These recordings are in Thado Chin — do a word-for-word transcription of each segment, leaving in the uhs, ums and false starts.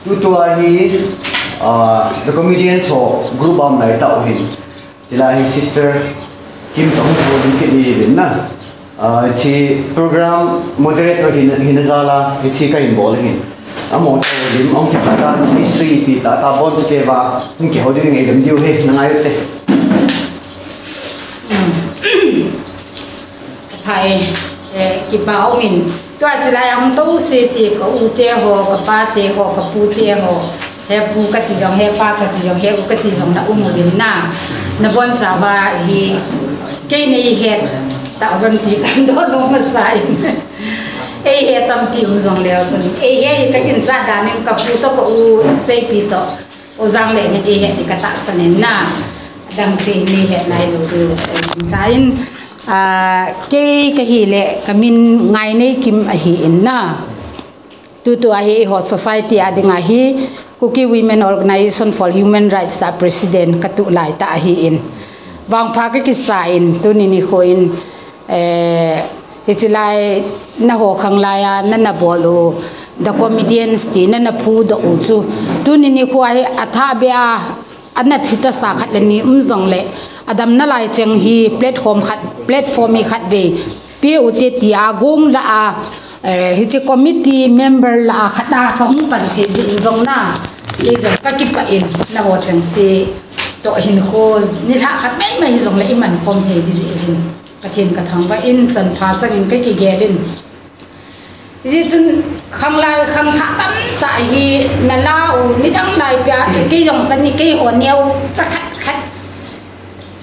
Tutua hi, ah, The Comedians ho group a um lai tah u hin. Chulai hi Sister Kim toh hung kiholim kit ding ahi na. Ah, hiche program moderator hin, hin ajal a, hiche kahin bol ahin. Amaho toh lim ahung kipat a, history ipi tah tah abon chu keiva hung kihou ding ngaidam diu ahi, na ngai ute. Pha e, eh, kipa umin. Tua chulai a hung tou sese ka u te ho, ka pa te ho, ka pu te ho. He pu kati jong, he pa kati jong, he u kati jong na um uvin na. Na bonchauva hi kei nei het tah uvem ti kahin dohnom masa in. Eihe tampi um jongleu chun, eihe hi ka ginchat dan in ka pu toh ka u Seipi toh. U Jangleh in eihet ding ka tahsan in na, adang se in neihet nailou diu, eh, chun, ah, kei kahi le, ka min Ngaineikim ahi in na. Tutua hi eiho society a dinga hi, Kuki Women Organisation for Human Rights a president ka tuh lai tah ahi in. Vangpha ka kisa in, tuni nikho in, Eh, hiche lai naho khang lai a, na na bol u, The Comedians ti, na na phudoh u chu. Tuni nikho hi athah beh a, ana thi tasa khat le ni um jongle, adam nalai cheng hi platform khat, platform hi khat vei pe ute tia gong la a, eh, hiche committee member la a khat a ka hung pan thei jin jong na. Kei jong ka kipah in, naho cheng se toh hinkho, nilhah khat mai mai jongle i man khom thei ding jeh hin. Pathen ka thangvah in, chanpha chang in ka kigel in. Hijeh chun khang lai, khang thah tamtah hi na la u, nidang lai pia, kei jong ka ni, keiho neo cha khat khat.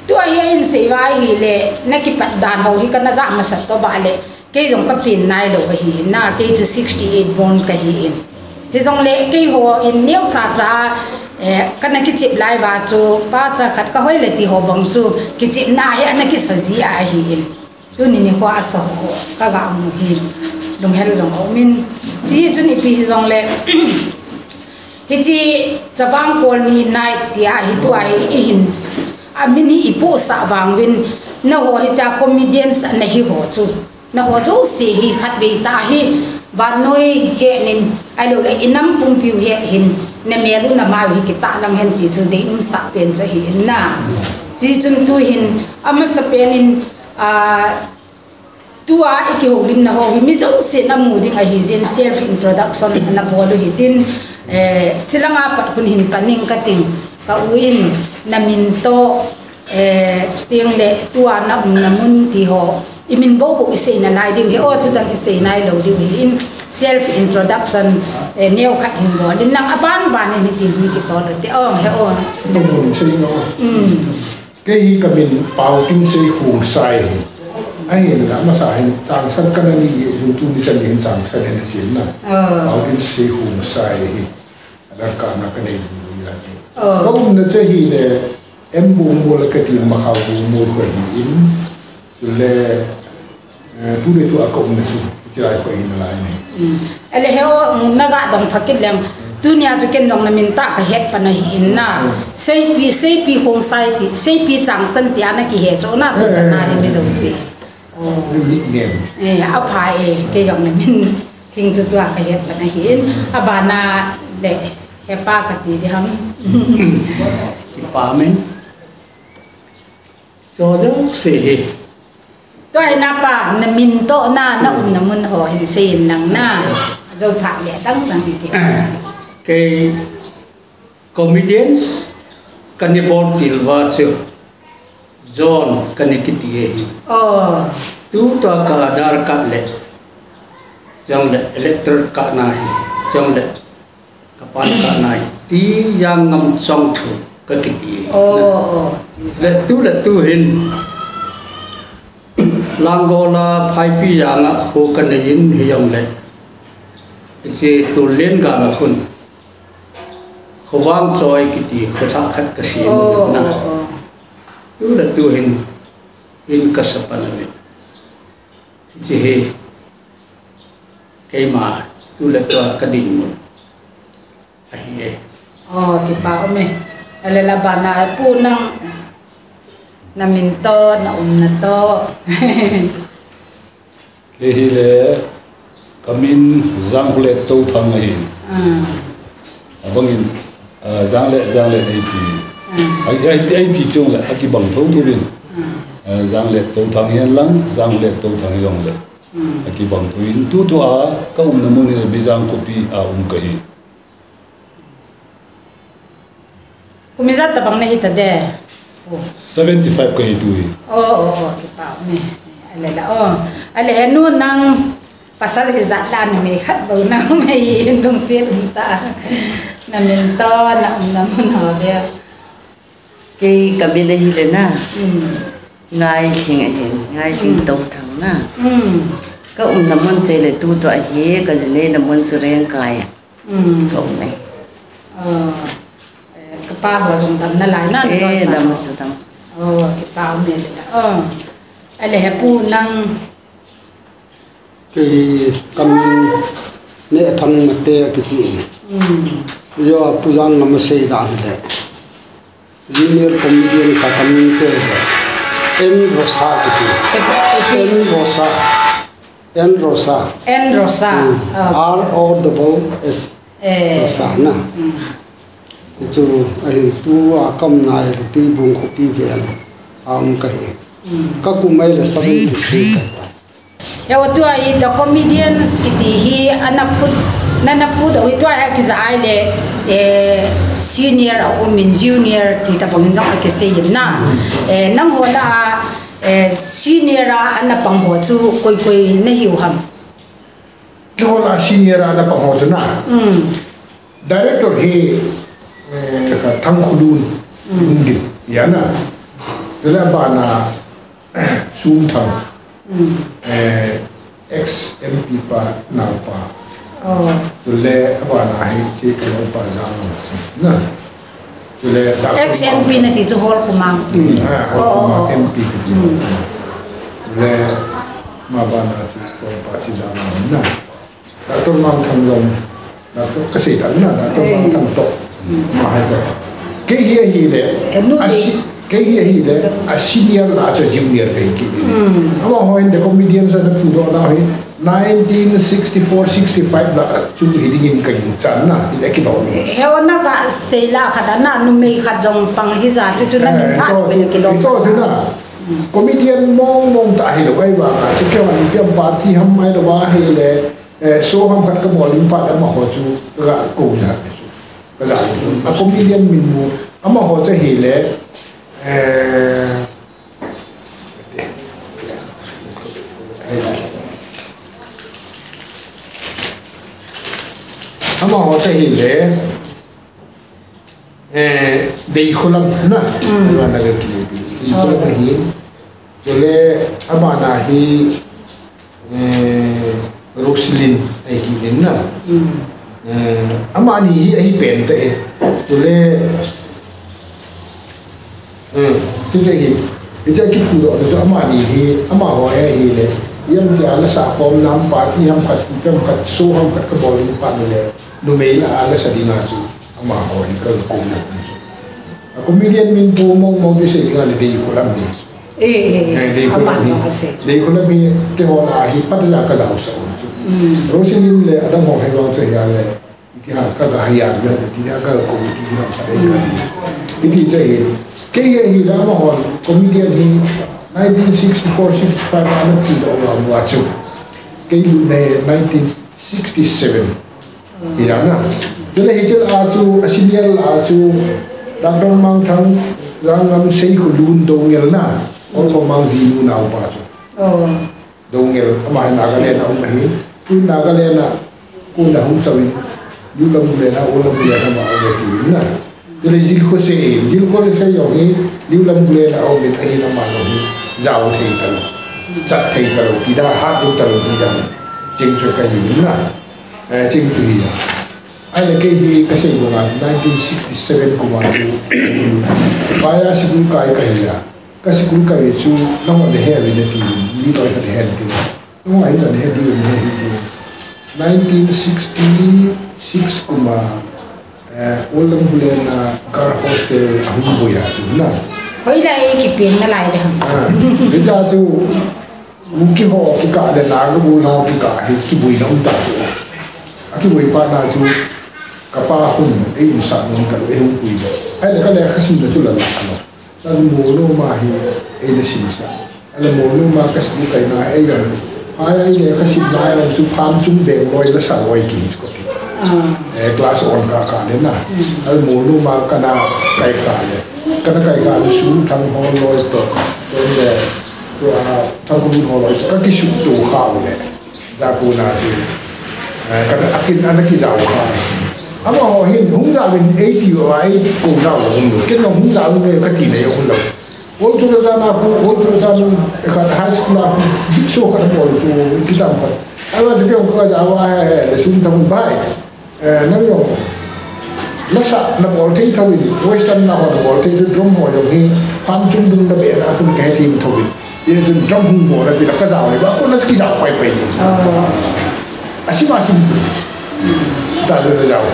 Tua hi a in sei uva ahile, na kipat dan ho hi ka na ja masat pa ba le, kei jong ka pen nailou ahi in na, kei chu sixty eight born ka hi in. Hijongle keiho in neo cha cha, eh, ka na kichep lai uva chu, pa cha khat ka hoi le ti ho bang chu, kichepna hi ana kisa ji a ahi in. Tuni nikho a sa ho, ka ga mu hi, lunghel jong a um in. Hiche chun ipi hijongle, hiche Chavang Colony Night tia hi tua hi i hin, a min hi i pohsah vang uvin, naho hiche comedians na hi ho chu. Naho jouse hi khatvei tah hi, vannoi het in, ahilou le i nam pumpiu het in, na mel u na mai u hi kitah lang hen ti chu deium sah pen chu ahi in na. Hiche chun tu hin, amasa pen in, ah, tua i kihoulimna ho hi mi jousen amu ding ahi jeh in self introduction na bol u hitin, eh, hiche langa pat khun hin pan ing kating ka u in na min toh, eh, chuteng le tua na umna mun ti ho i min bou bou i sei nalai diu hi, o chu dang i sei nailou diu hi in self introduction, eh, neo khat hin bol in nang aban ban in hitin hi kitol u te o he o. Tum tum sei no. Um. Kei hi ka min Paotinsei Khongsai ahi. Ahinla amasa hin changsan ka na ni jeh chun tuni chan hin changsan hin sin na. Oh. Paotinsei Khongsai ahi. Aadhaar card na ka nei ding ding ahi. Oh. Ka umna chu ahile M Bungmol kati Makhao Bungmol kho ahi in. Chule Eh, tu le tu a ka umna chu, hiche lai kho hi nalai ne. Um. Ele he o, um, na ga dong pha kit leng. Tunia chu ken jong na min tah ka het pan ahi in na. Um. Seipi, Seipi Khongsai ti, Seipi Changsan tia na kihe chu na tu chan a hi mi jouse. Oh. Nickname. Eh, apha e, kei jong na min thing chu tua ka het pan ahi in. Abana le, he pa kati ding ham. Kipa min. Cho jouse hi. Tua hi na pa, na min toh na, na umna mun ho hin seiyin lang na. Jou phat le dang dang hi ke. Kei comedians ka ni bol til uva chu. John ka ni kiti ahi. Oh. Tutua ka Aadhaar card le. Chule electoral card na hi. Chule Ka pan ka nai, ti jang ngam chong thu ka kiti. Oh, oh. Le tu le tu hin. Langol a Phaipi jang a kho ka nei in hi jong le. Hiche Tulen gal a khun. Khovang Choi kiti kho thah khat ka sem na. Oh, oh. Tu le tu hin, in ka sa pan a le. Hiche hi. Keima, tu le tua ka dinmun ahi e. Oh, kipa um e. Ale la bana pu nang na min toh, na umna toh. Kei hi le, ka min Jangkholet Touthang ahi. Ah. Abangin, ah, Janglet, Janglet eiti. Hmm. Ai, ai, eiti chungle, akibang thotho in. Hmm. Ah, Janglet Touthang hihen lang, Janglet Touthang hijongle. Hmm. Akibang tho in, tutua, kaumna mun hi Bijang khopi a um kahi. Kum ijat tabang nahi tade? Oh. Seventy-five kahi tuhi. Oh, oh, oh, kipah ume. Ale la, oh. Ale henu nang pasal hijat la numei khat bou nang um hi lungset um ta. Namin toh, naumna mun ho beh. Kei kamin ahile na. Hmm. Ngailhing ahin, Ngailhing Touthang na. Hmm. Kaumna mun chu ahile tutua hi, kajineina mun chu Rengkai. Hmm. Kaum e. Oh, eh, kapa ho jong dam nalai na, eh, dam chu dam. Oh, kipah ume le la. Oh. Ale hepu nang. Kei kamin Nehthang Mate kiti. Hmm. Jong Pu Jangngam asei dan le. Junior comedian sa kamin chu le. N Rosa kiti. Epi, epi. N Rosa. N Rosa. N Rosa. Hmm. Oh. R O double S. Eh. Rosa na. Hmm. Hichu ahin tua kaumna hi Tuibung khopi vel a um kahi. Hmm. Kakum ahile seventy-three kahi. Heo tua hi The Comedians kiti hi ana phut, nana phut u hi tua hi akija ahile, eh, senior a um in junior ti tabang in jong akisei in na. Eh, nangho lah a, eh, senior a ana pang ho chu koi koi nahiu ham? Keiho lah a senior a ana pang ho chu na. Mm. Director hi, eh, Thangkhulun, mm, Lunggil, ahi na. Chule abana, Sumthang, mm, eh, ex M P pa naopa. Oh. Chule abana hi, hiche kaloipa Jangngam na. Chule Doctor Ex M P nati chu Holkhomang. Mm, ah, Holkhomang, oh, oh, oh. M P kiti. Mm. Chule ama bana chu kaloipa chu Jangngam na. Doctor Mangthang jong, Doctor kasei tan na, Doctor, eh, Mangthang toh. Mm. Ama hai toh. Kei hi ahile, eh, nu a si-, kei hi ahile, a senior lah a chu junior kahi kit in. Mm. Amaho hin The Comedians a ana phutdoh nau hi, nineteen sixty-four sixty-five lah a chu hi ding in kaginchat na, hi le kibang. Heo na kasei lah khat a na, numei khat jong pang hija, chu chu na, eh, min phat, ito, le kilom ito sa. Chu na, mm, comedian mong mong tah hilou, ahivang a, chu keiho ipi ham party ham ahilou ahile, eh, show ham khat kabol ding phat amaho chu kaga kou jat chu. Kaga kou. A comedian min mu amaho chu ahile, eh, amaho chu ahile, eh, Deikholam na. Mm. Ana ga ki, Deikholam, oh, ahi. Chule abana hi, eh, Roselyn ahi kit in na. Mm. Eh, amani hi ahi pen tah e. Chule, eh, chule hi, hitia kiphutdoh chu amani hi, amaho hi ahile, ipi ham tia lasa khom nam party ham khat, ipi ham khat, show ham khat kabol ding phat le, numei lah a lasa dinga chu. Amaho hi kaga kou na chu. A comedian min pu mong mong kisei dinga le Deikholam hi. Eh, eh, eh. Eh, Deikholam hi. Ama jong asei. Deikholam hi keiho lah a hi phat a kajaosah u chu. Mm. Roselyn le adang ho hi vang chu ahile, iti ham kaga hia le, iti ham kaga kou, iti ham kaga hia. Mm. Iti chu hi. Kei hi ahile amaho comedian hi nineteen sixty-four sixty-five a ana phutdoh u a chu. Kei lutna hi nineteen sixty-seven. Hi dan na. Chule hiche lah a chu, a senior lah a chu, Doctor Mangthang, Jangngam, Seikholun, Doungel na, Holkhomang jinu naopa chu. Oh. Doungel, ama hi Nagaland a um ahi. Tu Nagaland a, kona hung chau in, New Lambulane a, Old Lambulane a, ama um ahi na. Chule Jilkhose, Jilkhose jong hi, New Lambulane a um in ahin ama jong hi, jao thei talou, chat thei talou, ti dan, hat thei talou, ti dan, cheng chu kahi in na, eh, cheng chu hi a. Ahile kei hi kasei banga, nineteen sixty-seven kum a chu, Paya school kai kahi a. Ka school kai chu, nangho nahe uvin nati, mi loi khat nahe uvin nati. Nangho hin la nahe diu, nahe diu. Nineteen sixty-six kum a, eh, Old Lambulane a girl hostel ahung boi a chu na. Hoilai a kipen nalai ding ham. Ah, hitia chu, Kuki ho kikah le Naga Bul ho kikah hi kiboina um ta chu. Akiboi phat na chu, Kapa hung, ei umsah nung ka, ei hung pui ba. Ahile ka lekha simna chu la la ka lo. Tan mo no ma hi, ei na simsah. Ahile mo no ma ka school kai na ei yan. Ahile ka simna yan chu phan chung beng loi la sa loi ki chu ko ki. Eh, class on ka ka le na. Ahile mo no ma ka na kai ka le. Ka na kai ka le su thang ho loi to. To le, to a, thang ho loi to. Ka ki su to ha le. Japuna chu, eh, ka akin ana kijao kha. Amaho hin hung jaovin eighty o, eight ko jao lo hung lo. Ken jong hung jaovin ka ti nei hung lo. Ol tu jana ku, ol tu jana ka high school a ku, big show ka bol tu, kitam ka. Ama chu ka jao a he, he, le sum tam bai. Eh, nang jong, nasa na bol thei thou in, western na ho na bol thei thou, drum ho jong hi, phan chung dung na be na kun ka he thei thou in. Ye chun drum hung bol na ti la ka jao le, ba ko na ki jao pai pai ni. Ah. Asi ma sim. Ta le na jao.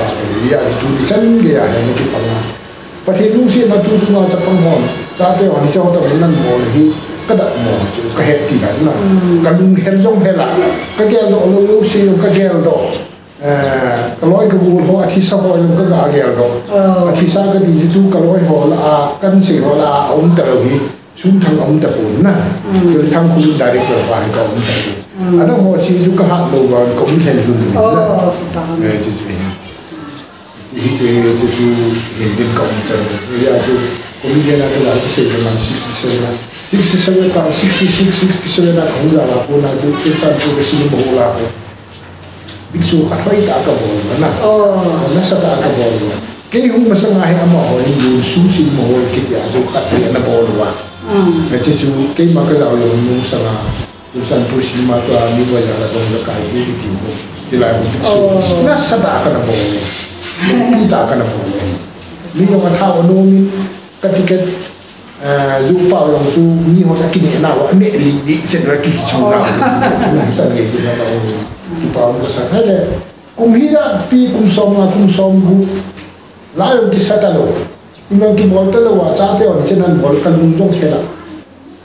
Ya tu ni chan ge ya he ni ki pang na. Pathen lungsetna tu tu nga chapang hon. Chate hon cho ta nan bol hi, ka da mo chu, ka he ti la na. Mm. Ka lunghel jong he la. Ka gel doh lou lou se jong ka gel doh. Eh, ka loi ka gol ho, a thisa ho jong ka ga gel doh. Oh. A thisa ka ti chu tu ka loi ho la a, kan sei ho la a, a um ta lou hi, sum thang a um ta pon na. Mm. Ka thang khu director pa hi ka um ta pon. Mm. A dang ho si chu ka hat lou ba, ka um thei lou na. Oh, ka ta. Eh, chu chu hi. Hi te, chu chu hin din ka um chan. Ya chu, comedian a ka la sei ka man sixty-seven. Sixty-seven ka, sixty-six, sixty-seven a ka hung la la pon na chu, chu chan chu ka si mo la ko. Big show khat hoitah a ka bol uva na. Oh. Nasatah a ka bol uva. Kei hung masang a hi amaho hin Lunsu Cinema Hall kiti a chu khat hi ana bol uva. Mm. Hiche chu keima ka jao jong nung sanga, Lunsu Cinema tua mi va ja la dong la kai pu kiti pu. Tilai hu big show. Oh. Nasatah a ka na bol uva. Nasatah a ka na bol uva. Mi jong athao anom in, ka ticket, eh, ju pao jong chu mi hon akineh nau, aneh lih lih chen ra kichu nau. Chan ngei tu na nau. Kipah um kasa. Ahile, kum hijat pi kum som nga, kum som gup. La jong kisa talou. Ima kibol talou a, chate hon chen an bol ka lung jong khela.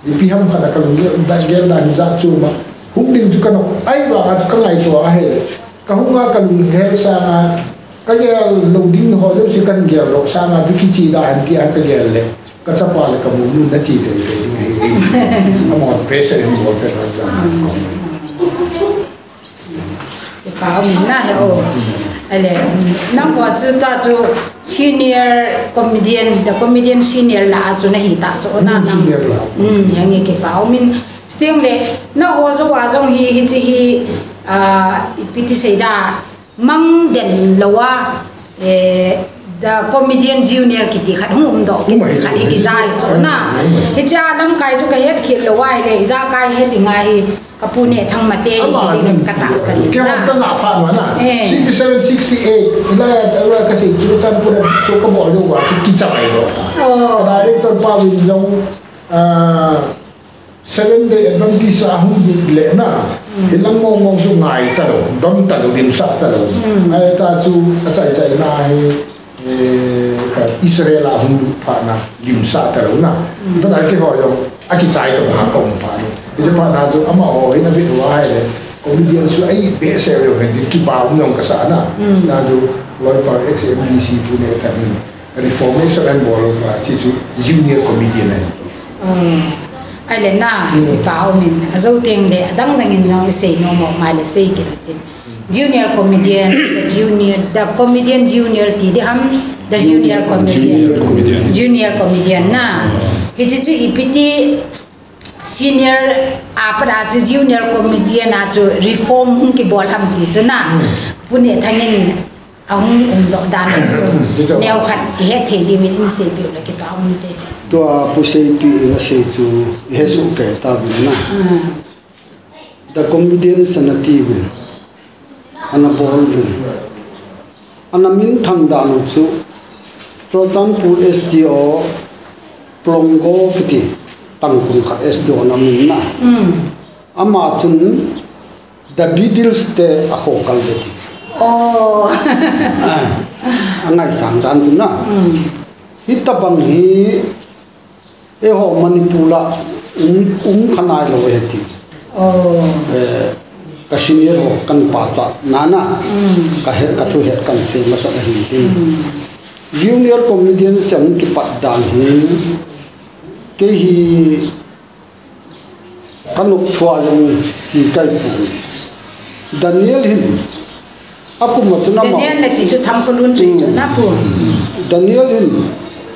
Ipi ham khat a ka lunggel, da gel dan jat chu ma. Hung ding chu ka nom. Ahivang a chu ka ngaito a ahile. Ka hung a ka lunggel sanga, ka gel lou ding ho jouse kan gel lou sanga, chu kiche da han tia ka gel le. Ka chapa le ka munu na che tei tei ding ahi. Amahon pressure in bol pet han jong. Kipah um na he o. Ahile, nangho chu tua chu senior comedian, the comedian senior lah a chu nahi ta chu na nang. Senior lah. Hmm, henge kipah um in. Chuteng le, nangho jou a jong hi, hiche hi, ah, ipi ti sei da, mang den lou a, eh, the comedian junior kiti khat hung um doh, kiti khat hi kija hi chu na. Hiche a lamkai chu ka het khel lou a ahile, ijakai het ding ahi. Ka pu Nehthangma te hi ding in ka tahsan in na. Kei ka ngah phat uva na. Eh. Sixty-seven, sixty-eight. Ila, ila ka sei chu chan pu na so ka bol lou uva chu kicha mai lou ta. Oh. Ka director pa vin jong, ah, Seven Day Adventist a hung lut le na. Mm. Hilang mong mong chu ngai talou, dom talou, limsah talou. Mm. Ahita chu achai chai na hi. Eh, ka Israel a hung lut phat na, limsah talou na. Mm. Tuna keiho jong, akichai to ha ka um phat ni. Hiche phat na chu amaho hin avet uva ahile, comedian chu ahi behseh u jong hin, kipah um jong kasa na. Mm. Na chu, loipa ex M D C pu Nehthang hin, reformation ahin bol uva, hiche chu junior comedian ahi. Ah, ahile na, mm, kipah um in, ajou teng le, adang dang in jong isei nom u, mai le sei kit u tin. Junior comedian, the junior, the comedian junior ti ding ham, the junior comedian. Junior comedian. Junior comedian na. Hiche chu ipi ti senior a pat a chu junior comedian a chu reform hung kibol ham ti chu na. Hmm. Pu Nehthang in ahung um doh dan chu. Hmm, ti chu. Neo khat ihet thei diuvin in seipeh u le kipah um te. Tua pu Seipi in asei chu ihet soh kei tauvin na. Hmm. The comedians ana tiuvin, ana bol uvin. Ana minthang dan u chu, Churachandpur S D O Plongo kiti, Tangkhul khat S D O ana min na. Mm. Ama chun The Beatles te akhoh kal ve ti. Oh. Ah, angaisang dan chu na. Mm. Hitabang hi Eiho Manipur a um, um kha nailou e ti. Oh. Eh, ka senior ho kan pachat nana, ka he, ka thu het kan sei masat ahin tin. Junior comedian siang kipat dan hi, kei hi ka nop thua jong hi kai pu. Daniel hin, a kum a chun ama Daniel na ti chu Thangkhonun chu chu na pu. Daniel hin,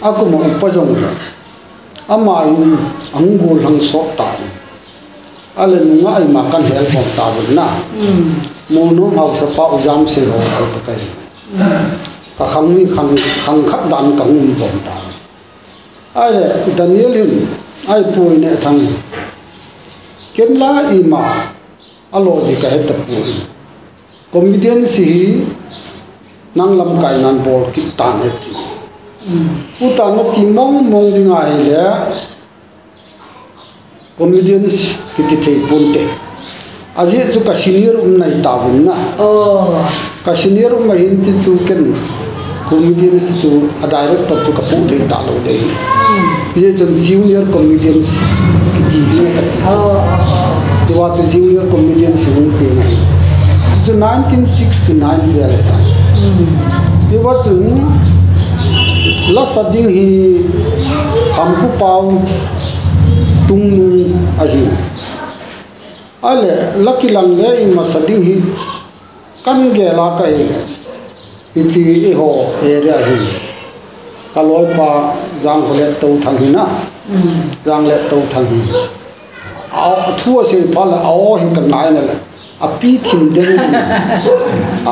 a kum a upa jong le, ama in ang gol hang sot ta. Ale nunga ai ma kan hel khom ta bun na. Mo no mau sa pa u jam se ho ko ta kai. Ka khang ni khang, khang khat dan ka ngum bom ta. Ale Daniel hin, ai pui ne thang. Ken la i ma, a lo ji ka het ta pui. Comedian si hi, nang lamkai nan bol kit ta ne ti. U ta ne ti mong mong ding ahi le, comedians kiti thei pon te. Ajeh chu ka senior um nai ta vin na. Oh. Ka senior um ahin chi chu ken comedians chu a director chu ka pu thei ta lo le. Ajeh chun junior comedians kiti vin ka ti. Oh. Tua chu junior comedians hung pe ngai. Chu nineteen sixty-nine vel ta. Tua chun la sa ding hi Khamkhu Pau Tungnung ahi. Ale, la kilang le i masa ding hi, kan gel a ka hi le. Hichi i ho area hi. Ka loipa Jangkholet To Thang hi na. Janglet To Thang hi. A, a thu a sei pha le, a o hi ka ngai na le. A pi thim ding hi.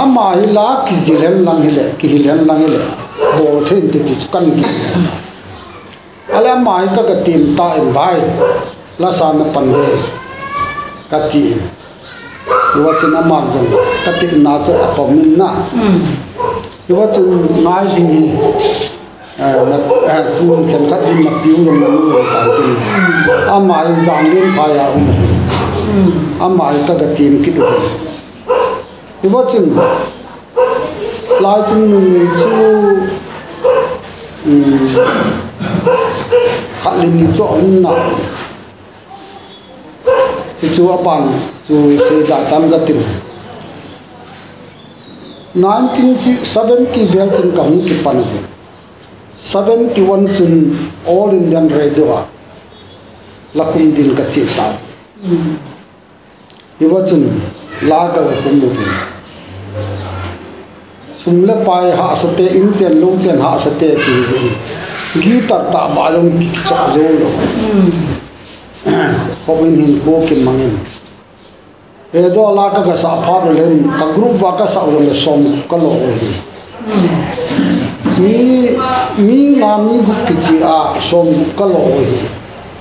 Ama hi la kijil hen lang hi le, kihil hen lang hi le. Bol thei ti ti chu kan gel. Ale ama hi ka, ka tim ta in bai. La sa na pan le. Ka ti in. Tua chun ama jong ka tim na chu a pom in na. Tua chun ngai hing hi. Eh, na, eh, tu khen khat din na piu jong na nu jong tan tin. Ama hi jang len pha ya um hi. Ama hi ka, ka tim kit u hin. Tua chun Lai chun numei chu, um, khat le ni chu a um na. Chu chu a ban chu sei da tam ka tin. Nineteen seventy vel chun ka hung kipan a. Seventy-one chun All Indian Radio a la khum din ka che ta. Hiva chun la ka khum u tin. Sum le pai hahsa te, in chen lou chen hahsa te ti hi. Guitar tah ba jong kichah jou lou. Khop in hin ko kimang in. Radio la ka, ka sa phat u len, ka group va ka sa u le som ka lo u hi. Mi, mi nga mi gup kichi a som ka lo u hi.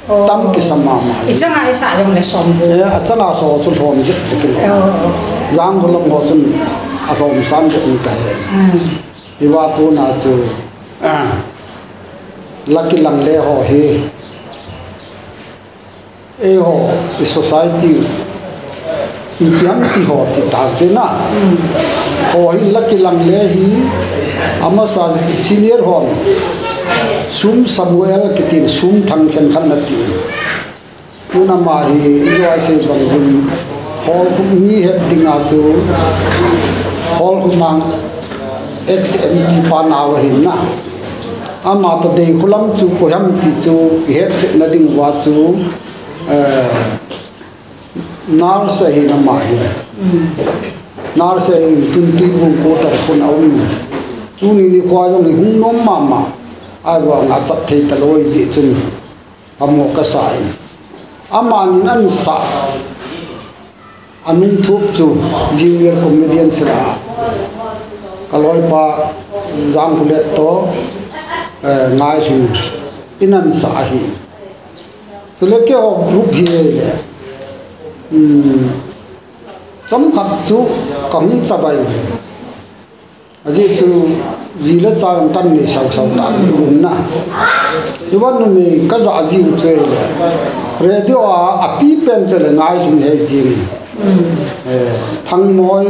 Oh. Tam kisa mama. I changa i sa jong le som bu. Eh, a changa so chu lhom jep le kilo. Oh, oh. Jang ko lom ho chun a lhom san jep ni ka he. Mm. I va pu na chu, ah, la kilang le ho hi. Eiho, i society, ipi ham ti ho ti tak te na. Ho hi la kilang le hi, amasa senior hon, Sum Samuel kitin Sum Thang khen khat na tin. Tun ama hi, i jo a sei bang din, Hall khu mi het ding a chu, Hall khu mang ex M P pa nau ahin na. Ama toh Deikholam chu koi ham ti chu i het theina ding uva chu, eh, nurse ahin ama hi. Nurse ahin tun Tuibung quarter khun a um in. Tuni nikho jong hi hung nom mama. Ahivang a chat thei talou ahi jeh chun. Pamo ka sa in. Amanin an sa. A nung thup chu junior comedian sila. Ka loipa Jangkholet toh, eh, Ngailhing in an sa ahi. Chule keiho group hi le. Hmm. Chomkhat chu ka hung chabai u. Ajeh chu ji le cha jong kan nei sau sau ta ji un na. Hiva numei ka ja ji u chu le. Radio a, a pi pen chu le Ngailhing he ji min. Eh, Thangmoi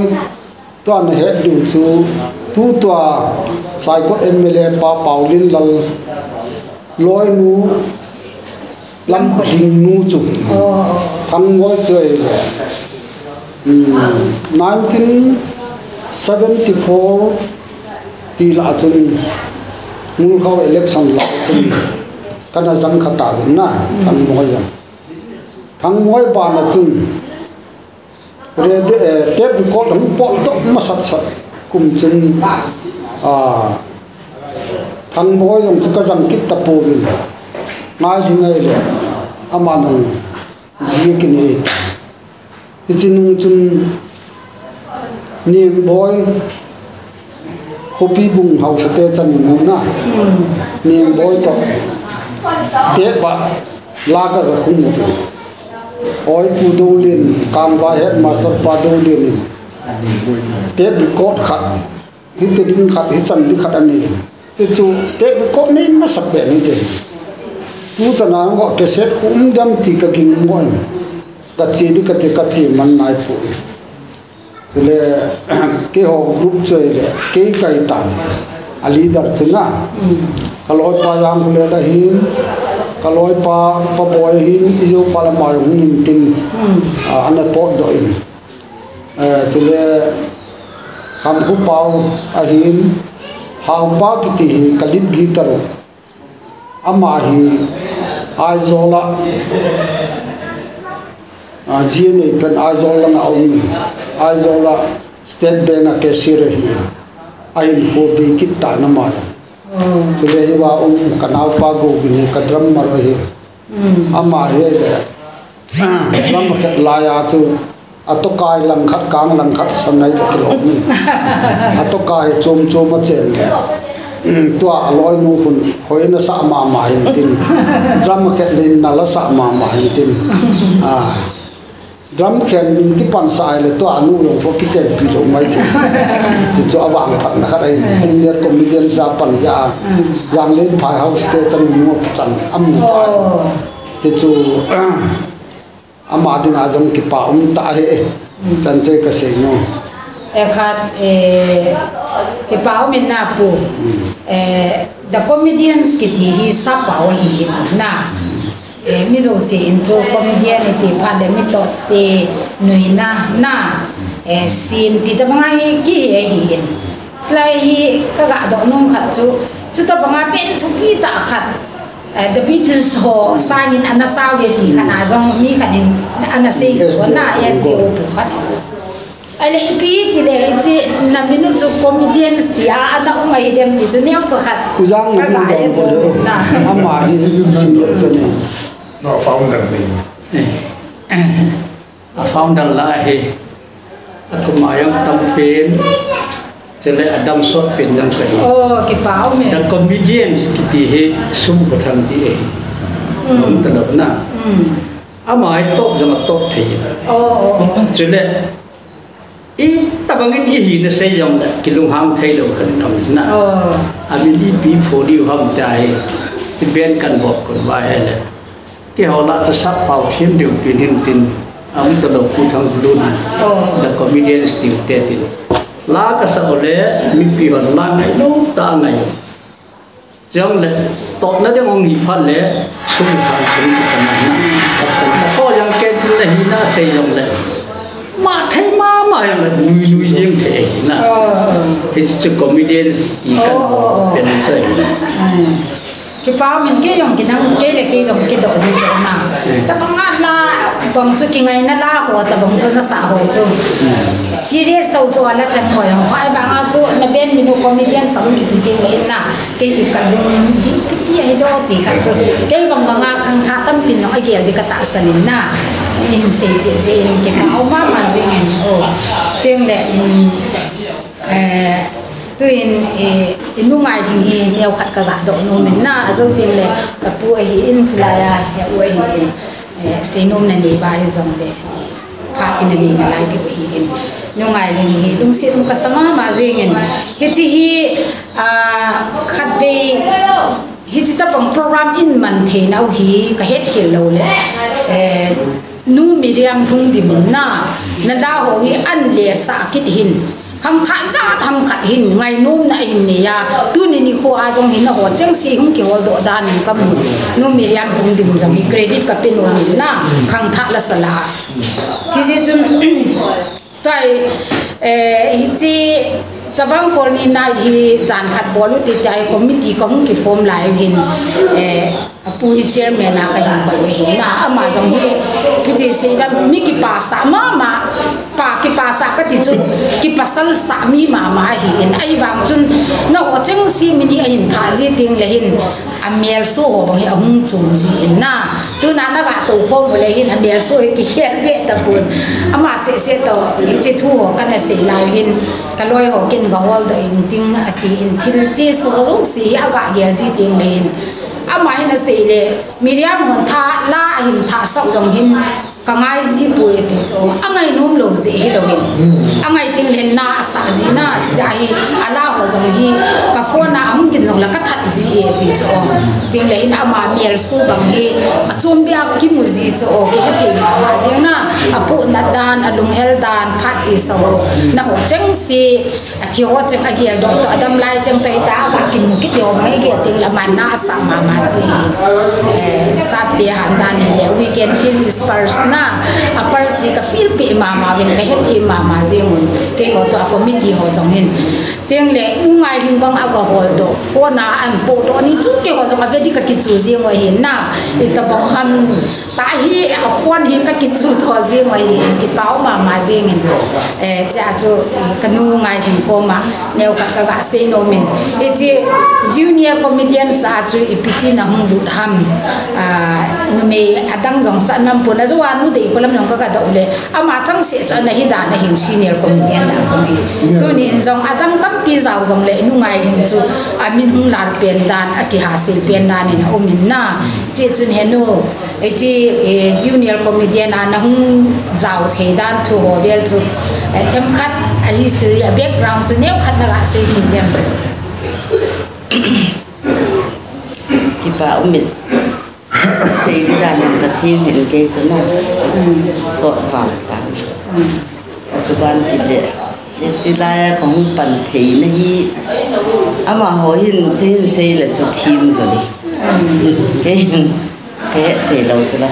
tua na het diu chu tu tua Saikot M L A pa Paolinlal loinu Lamkhothing nu chu. Oh. Thangmoi chu le. Hmm, nineteen seventy-four ti lah chun Ngulkhao election lah chun kana jang kha tauvin na, Thangboi jong. Thangboi bana chun radio, eh, tape record hung potdoh masat sat kum chun, ah, Thangboi jong chu ka jang kit tapouvin. Ngai ding ahile, aman jong ji kinei. Hiche nung chun Nengboi, Khopibung haosa te chanu nu na. Nengboi toh tape a la ka ga khum u. Oi Pu Dolen, Kangvai headmaster pa Dolen in tape record khat, hiti ding khat, hichan ding khat anei in. Chuchu tape record nei masat pen hite. Tuchan a hung cassette khu um dem ti ka ging mo in. Ka che ding kati, ka che man naipoi. Chule, keiho group chu ahile, kei kahi tan. A leader chu na. Ka loipa Jangkhulel ahin, ka loipa Paboi ahin, ijou pa le ama jong hung in tin, ah, ana potdoh in. Eh, chule, Khamkhu Pau ahin, Haopa kiti hi ka lead guitar u. Ama hi Aizawl a, ah, G N A pen Aizawl langa um in, Aizawl a State Bank a cashier ahi in, ahinkho bei kit tan ama jong. Chule hiva um ka naopa Govin hi ka drummer ahi. Ama hi le, lam khat lai a chu, atokai langkhat, kang langkhat, sanai le kilom in. Atokai chom chom a chen le. Tua aloinu khun, hoi na sa mama hin tin. Drum khat le na la sa mama hin tin. Ah. Drum khen kipan sa le tua anu lo ko kichenpi lo mai tin. Chuchu avang phat na khat ahi. Tin le comedian sa pan ya. Janglen Phai House te chanu nu kichan am ni pa. Chuchu, ah, ama dinga jong kipa um tah ahi. Chan choi ka sei nom. Eh, khat, eh, kipa um in na pu. Eh, The Comedians kiti hi sappao ahi in na. Eh, mi jouse in chu comedian iti phat le mi totse nuina, na, eh, sim ti tabang a hi kihe ahi in. Chulai hi ka ga doh nom khat chu, chutabang a pen thupi tah khat, eh, The Beatles ho sangin ana sau ve ti khat a jong mi khat in ana sei chu na, S D O pu khat. Ahile ipi tile hiche na min u chu comedians ti a ana um ahi dem ti chu neocha khat. U Jang na ka ga mu dong he ko le nom na. Ama hi hi sin lo pe ne. No, founder ni. A founder la hi. Akuma jong tam pen. Chule adam sot pen jong pen. Oh, kipa um e. The Comedians kiti hi Sum Bothang ti ahi. Nom ta lo na. Ama hi top jong a top thei. Oh, oh, oh. Chule, itabang in ihi na sei jong le, kilunghang thei lou khat in um na. Oh. Amin ipi pho diu ham ti ahi. Ti ben kan bok kon vai ahi le. Keiho la chu sappao them diu pen hin tin. Aum ta lo Pu Thangbulun hi. Oh. The Comedians tiu te tin. La ka sa u le, mipi hon la ngai lou tah ngai. Chule, totna ding hung hi phat le, Sum Bothang Sum ti kana hi na. Koi jong kei tin le hi na sei jong le. Ma thei mama jong le, nui nui jing thei hi na. Oh. Hichu comedians ti kan, oh, oh, oh, pen sei. Hmm. Kipa um in kei jong kinang, kei le kei jong kidoh ji chu na. Hmm. Tabang a la, bang chu kingaina la ho, tabang chu na sa ho chu. Hmm. Serious tho chu ala chan ko jong. Ahivang a chu na ben min u comedian sa um kiti kei le na. Kei hi ka lung hi piti ahi doh ti khat chu. Kei bang bang a khangthah tampi nong agel di ka tahsan in na. Hin sei che che in kipa um mama jing in o. Tin le, um, eh, tuin i, i nu Ngailhing hi neo khat ka ga doh nom in na. Ajou tin le ka pu ahi in chulai a, he u ahi in. Eh, seinom na nei ba hi jong le, phat in a nei nalai diu ahi in. Nu Ngailhing hi, lungset um ka sa mama jing in. Hiche hi, ah, khatvei, hiche tabang program in man thei nau hi, ka het khel lou le. Eh, Nu Miriam Lhungdim in na, na la ho hi an le sa kit hin. Khangthah jat ham khat hin, ngainom na hin nei a, tuni nikho a jong hin na ho cheng si hung kihol doh dan in ka mu. Nu Miriam Lhungdim jong hi credit ka pe nom in na, khangthah la sa la. Tiji chun, tai, eh, hichi Chavang Colony night hi jan khat bol u ti tai committee ka hung ki form lai hin, eh, apu hi chairman a ka hin koi u hin na, ama jong hi piti sei dan mi kipasah mama, pa kipasah ka ti chu, kipasal sah mi mama hi in, ahivang chun na ho cheng si mi ni a hin pha ji ting le hin, a melso ho bang hi ahung chom ji in na. Tuna na ga to khom u le hin a melso hi kikhel be tapon. Ama seh seh to, hichi thu ho kana sei lai hin, ka loi ho kin ga hol doh in ting ati in thil chi so jouse hi aga gel ji ting le hin. Ama hin asei le, Miriam hon tha la ahin thah sah u jong hin, ka ngai ji poi ati chu, angai nom lou jeh hilou in. Angai ting le na asah ji na, chi ja hi, ala ho jong hi, ka phone a ahung gin jong la ka that ji e ati chu. Ting le hin ama melso bang hi, achom bia kimu ji chu, kihe thei mama jing na, apohnat dan, alunghel dan, phat chi sa ho, na ho cheng si, athi ho cheng agel doh to, adam lai cheng to hita, aga kimu kit ho, ma agel ting le aman na asah mama ji. Eh, sap te ham dan hi le, we can feel his pulse na, a pulse hi ka feel pi mama vin, ka he thi mama ji mun, kei ho to a committee ho jong hin. Ting le, u ngai hin bang aga hol doh, phone a an po doh ni chu kei ho jong a ve di ka kichu ji mo hin na, ita bang ham, ta hi, a phone hi ka kichu tho ji mo hin, kipa u mama ji ngin. Eh, cha chu, ka nu ngai hin koma, neo khat ka ga sei nom in. Hichi junior comedian sa chu ipi ti na hung lut ham. Ah, numei adang jong sa nam pon a jo a nu dei ko lam jong ka ga doh le. Ama chang se chu ana hi dan a hin senior comedian da jong hi. Tuni in jong adang tampi jao jong le nu ngai hin chu a min hung lar pen dan a kiha sei pen dan in a um in na. Chi chun he nu. Hichi, eh, junior comedian a na hung jao thei dan thu ho vel chu, eh, themkhat a history, a background chu neo khat na ga sei thei dem. Kipa um in. Sei di dan ka thi min kei chu na. Sot vang ta. Achuban kile, hichi lai a ka hung pan thei na hi, ama ho hin, chi hin sei le chu thim jo di. Kei hin, kei thei lou chu la.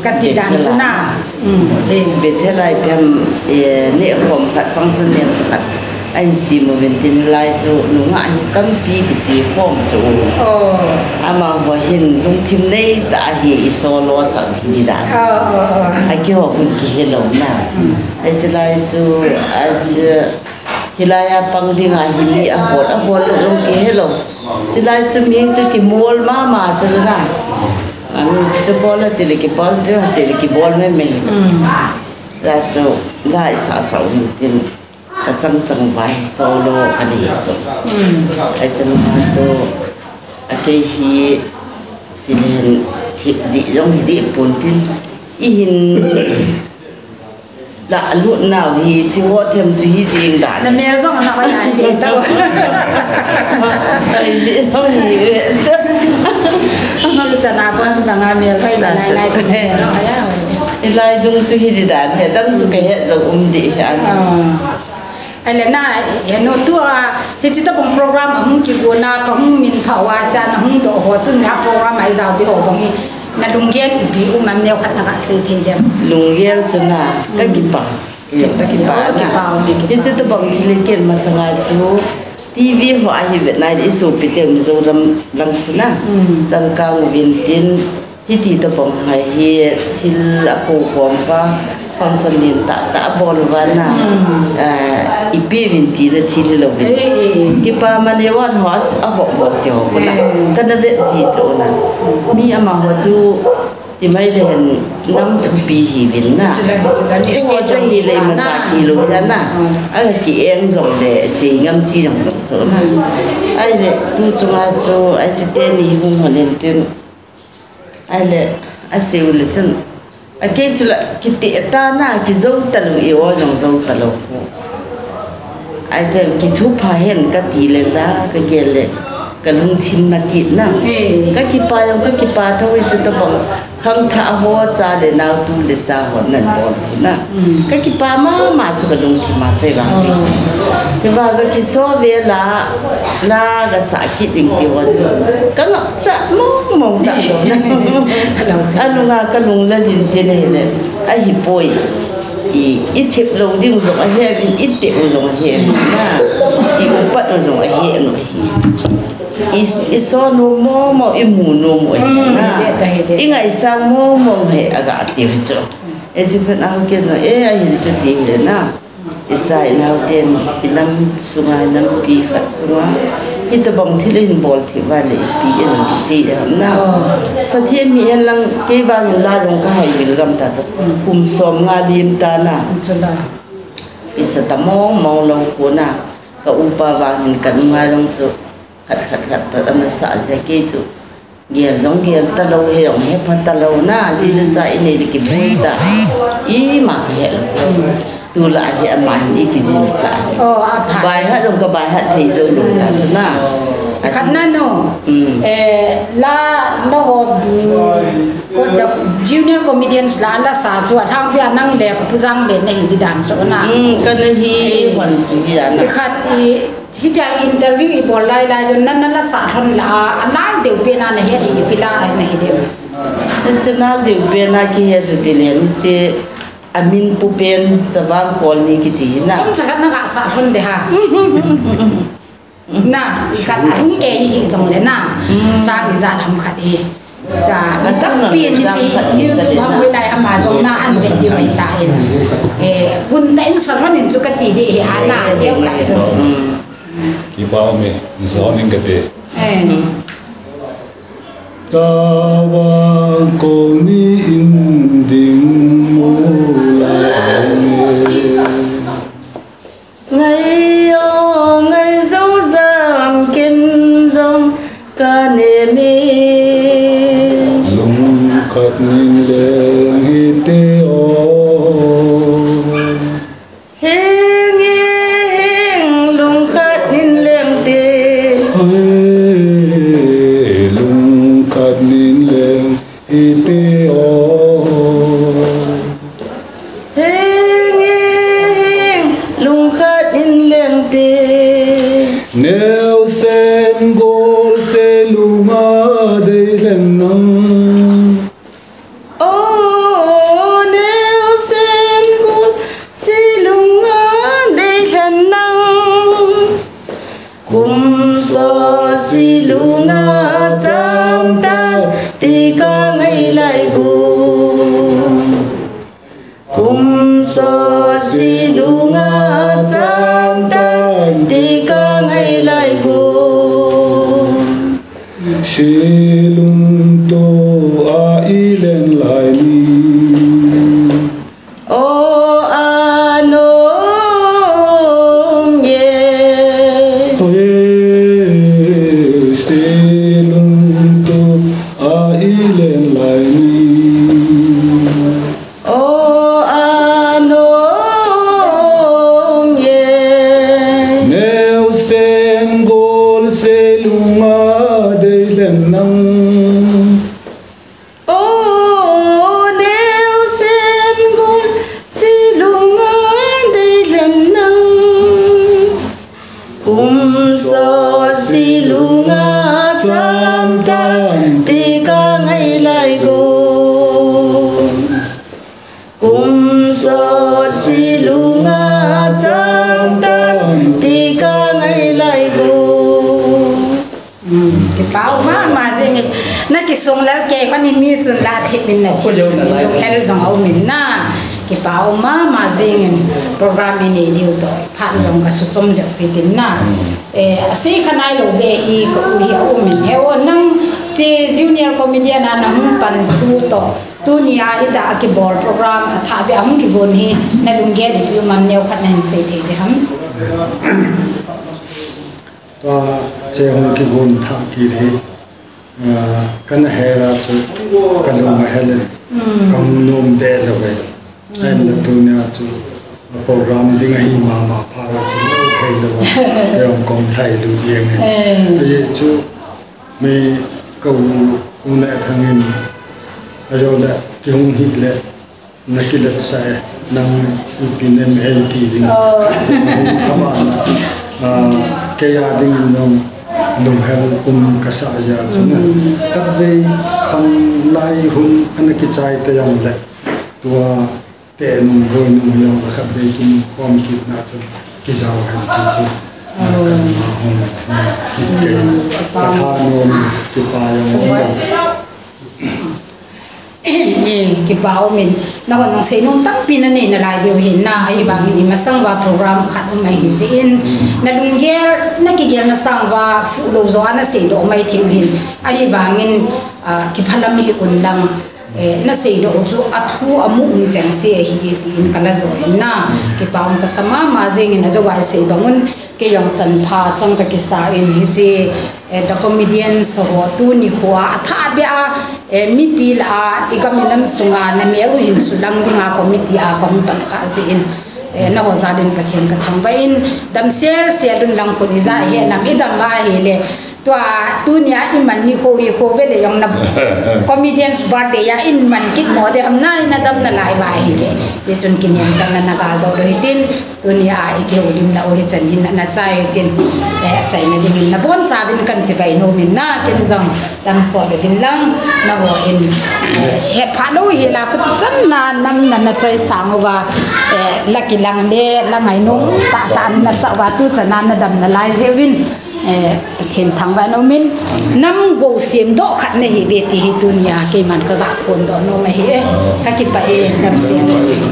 Ka ti dan chu na. Bethel a ipi ham, eh, neh khom khat, function nem sa khat. Ahin sem uvin tin lai chu nungah hi tampi kiche khom chu. Amaho hin lungthim nei tah a hi i solo sah hi di dan. Akiho hun kihe lou na. Ahi chu lai chu, ahi chu hilai a pang ding a hi mi ahol, ahol lou jong kihe lou. Chulai chu mi chu kibol mama chu la na. Ami chu bol a ti le kibol ti, ti le kibol me me. La chu lai sa sa hin tin. Ka chang chang vai solo ka nei chu. Ahi chu ma chu a kei hi ti le hin thi ji jong hi di pon tin. I hin la lut nau hi chi ho them chu hi jing dan. Na mel jong na vai ai ve tau. Ai ji jong hi ve tau. Chu chana pon banga mel vai na lai lai chu mel jong ai a. Hilai dung chu hi di dan he dang chu ka he jong um di hi an. Ahile na, he nu tua, hichi tabang program ahung kigon a, ka hung min pha uva, cha na hung doh ho, tun na program a i jao di ho bang hi, na lunggel ipi um am neo khat na ga sei thei dem. Lunggel chu na, ka kipa, ka kipa na. Hichi tabang thil ken masanga chu, T V ho a hi vet na i sopi te Mizoram lang khu na. Changkang uvin tin, Hiti tabang hi thil a ko khom pa, function len tah tah bol uva na, ah, ipi uvin tina thil hilou vin. Kipa mani wan ho a ho mo ti ho kuna. Kana vet ji chu na. Mi amaho chu ti mai le hen nam thupi hi vin na. Eiho chu hi le imacha kilou hi na. A kieng jong le sei ngam chi jong chu na. Ahile tu chunga chu ahi teni hung hon in tin. Ahile, asei u le chun, a kei chu la, kiti ta na, kijou talou, i o jong jou talou. Ahi ten, kithupha hen kati le la, ka gel le, ka lungthim na kit na. Ka kipa jong, ka kipa thou i chu tabang, khangthah ho cha le nao tu le cha ho nan bol na. Ka kipa mama chu ka lungthim a chai vang pi chu. Hiva ka kiso ve la, la ka sa kit ding ti va chu. Ka ngap cha mong mong ta lo na. Alo te. Anu nga ka lung la lin te nei le. A hi poi. I, i thep lo ding zong a he vin, i te u zong a he vin na. I upat u zong a he no hi. I, i so nu mo mo, i mu nu mo hi na. He de, ta he de. I ngai sang mo mo he a ga ti vi chu. E chu pen a ho ke no, e a hin chu ti he na. I cha i nau ten, i nam sunga, i nampi khat sunga. Hitabang thil in bol thei va le ipi in kisei de ham na. Sa thei mi en lang kei vang in la long ka hai vil gam ta chu. Kum som nga lim ta na. Chula. I sa ta mong mong lo ko na. Ka upa vang in ka nunga long chu. Khat khat khat ta ana sa zia kei chu. Gel zong gel ta lo he zong he pha ta lo na, zi le cha i nei le kiboi ta. I ma ka he lo. Tu la he ama hin i kijil sa. Oh, a pha. Bai ha zong ka bai ha thei zo lo ta chu na. Khat na no. Mm. Eh, la na ho, mm, ko da junior comedians la, la sa chu a thang pia nang le ka pu jang le na hi di dan chu na. Mm, ka na hi hon chu ya na. Khat i Hitia interview i bol lai lai chun na, na la sa lhon la a, a lal deu pen a na he di ipi la a na he dem. Hiche lal deu pen a kihe chu ti le hiche a min pu pen Chavang Colony kiti hi na. Chomcha khat na ka sa lhon de ha. Na, i khat a hung ke hi hi zong le na. Chang i ja lam khat hi. Ta, mi tampi ni chi YouTube ham hoi lai ama zong na an vet di vai ta in. Eh, bun ta in sa lhon in chu ka ti di hi a na, deu ka chu. Kipa um e, in sa lhon in ka ti. Eh. Chavang Colony in ding mu lai ne. Ngai o, ngai zo jam ken jong ka nem e. Lungkhat nin leng hite o. Heng e, heng, lungkhat nin leng te. Hoi, lungkhat nin leng hite o. Heng e, heng, lungkhat in leng te. Neu sen gol se lunga dei leng nang. Oh, neu sen gol se lunga dei leng nang. Kum so si lunga cham tan ti ka ngai lai gu. Kum so si lunga cham tan ti ka ngai lai gu. Si lung to a i len lai ni. O a nong ye. Hoi, si lung to a i len lai ni. O a nong ye. Neu sen gol se lunga dei len nang. O neu sen gol se lunga dei len nang. Kum so si lunga cham tan ti ka ngai lai gu. Kum so si lunga cham tan ti ka ngai lai gu. Hmm, kipa um mama jing e. Na kisung lal kei khan in mi chun la thip min na thip min lunghel jong a um in na. Kipa um mama jing in program i nei diu toh phat jong ka su chom jep pi tin na. Eh, a sei kha nai lo ve hi ka u hi a um in he o nang che junior comedian a na hung pan thu toh. Tuni a hita a kibol program a thah beh a hung kigon hi na lunggel ipi um am neo khat na hin sei thei di ham. Tua che hung kigon thah kit hi, ah, kana hera chu ka lung a hel in, ka hung nom de lo ve. Ahin la tunia chu a program ding ahi mama pha la chu thei lo ve. Kei hung kong thai lu diang e. Eh. Ahi chu mi ka u, u ne thang in a jo le ki hung hi le. Nakiletsah e, nang ipi nem hei ti ding. Khat ding hin abana, ah, kei a dingin jong lunghel um kasah jeh chun, khatvei khanglai hun ana kichai tei jongle, tua teh nung boi nung jongle khatvei kimukhom kitna chun kijao hen ti chu, ah, kanung a hung kit kei. Katha nom in, kipa jong um in. Eh, kipa um in, nahon jong seinom tampi nanei nalai diu hin na, ahivangin imasang uva program khat um ahi jeh in, nalunggel, nakigelna sang uva fuh lou joh a naseidoh mai thei u hin, ahivangin, ah, kiphalam hih un lang, eh, naseidoh u chu athu amu um chengse ahi tin kala jo in na, kipa um kasa mama jeng in ajouva isei bang un, kei jong chanpha chang kakisa in hiche, eh, The Comedians ho tuni khoa athah beh a, eh, mipi lah a, igam inam sunga namel u hin sulang dinga committee a kahung pan khah jeh in, eh, naho jal in Pathen kathangvah in, damsel sel un lang, kon ijat ihet nam, idam uva ahile, tua tunia iman nikho hi khovel le jong na comedians birthday a iman kit mo ding ham, na ina dam nalai uva ahile, tichun kinepna nagaldoh lou hitin, tunia ikihoulimna u hichan hin nachai u hitin, eh, achaina dingin nabonchauvin kahin chibai nom in na, ken jong damsot uvin lang, nahon, eh, hetphah lou hila khuti channa nam na nachoi sang uva, eh, la kilang le la ngainom tahtah nasah uva tuchan a nadam nalai jeh uvin, eh, Pathen thangvah in um in, nam gou semdoh khat nahiuve ti hi tunia keiman kaga phondoh nom ahi e, kakipah e, damsel u hite.